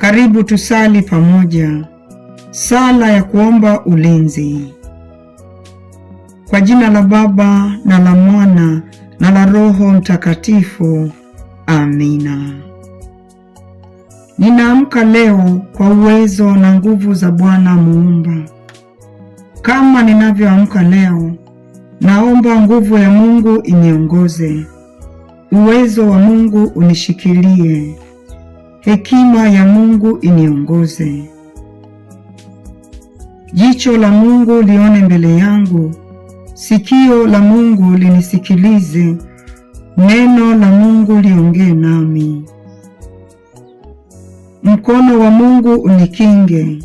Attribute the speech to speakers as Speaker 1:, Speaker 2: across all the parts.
Speaker 1: Karibu tusali pamoja sala ya kuomba ulinzi. Kwa jina la Baba na la Mwana na la Roho Mtakatifu. Amina. Ninaamka leo kwa uwezo na nguvu za Bwana Muumba. Kama ninavyoamka leo, naomba nguvu ya Mungu iniongoze, uwezo wa Mungu unishikilie, hekima ya Mungu iniongoze. Jicho la Mungu lione mbele yangu, sikio la Mungu linisikilize, neno la Mungu liongee nami. Mkono wa Mungu unikinge,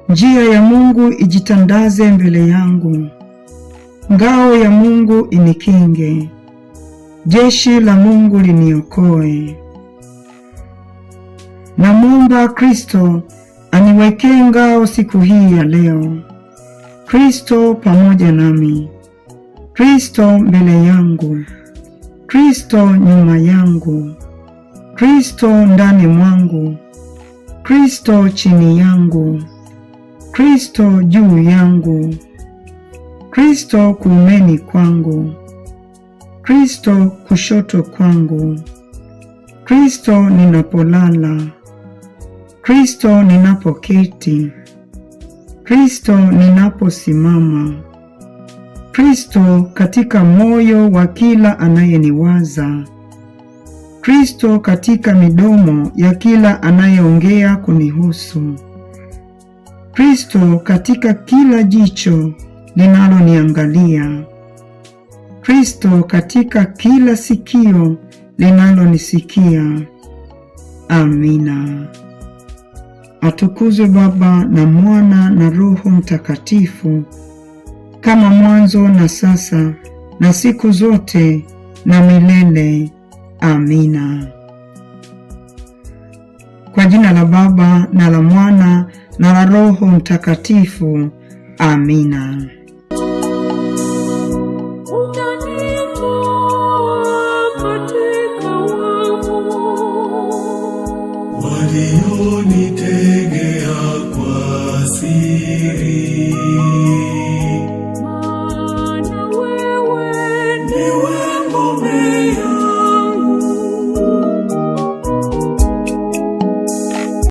Speaker 1: njia ya Mungu ijitandaze mbele yangu, ngao ya Mungu inikinge, jeshi la Mungu liniokoe. Namwomba Kristo aniwekee ngao siku hii ya leo. Kristo pamoja nami, Kristo mbele yangu, Kristo nyuma yangu, Kristo ndani mwangu, Kristo chini yangu, Kristo juu yangu, Kristo kuumeni kwangu, Kristo kushoto kwangu, Kristo ninapolala, Kristo ninapoketi, Kristo ninaposimama, Kristo katika moyo wa kila anayeniwaza, Kristo katika midomo ya kila anayeongea kunihusu, Kristo katika kila jicho linaloniangalia, Kristo katika kila sikio linalonisikia. Amina. Atukuzwe Baba na Mwana na Roho Mtakatifu, kama mwanzo na sasa na siku zote na milele. Amina. Kwa jina la Baba na la Mwana na la Roho Mtakatifu. Amina.
Speaker 2: Utanitoa katika wavu.
Speaker 3: Walionitenga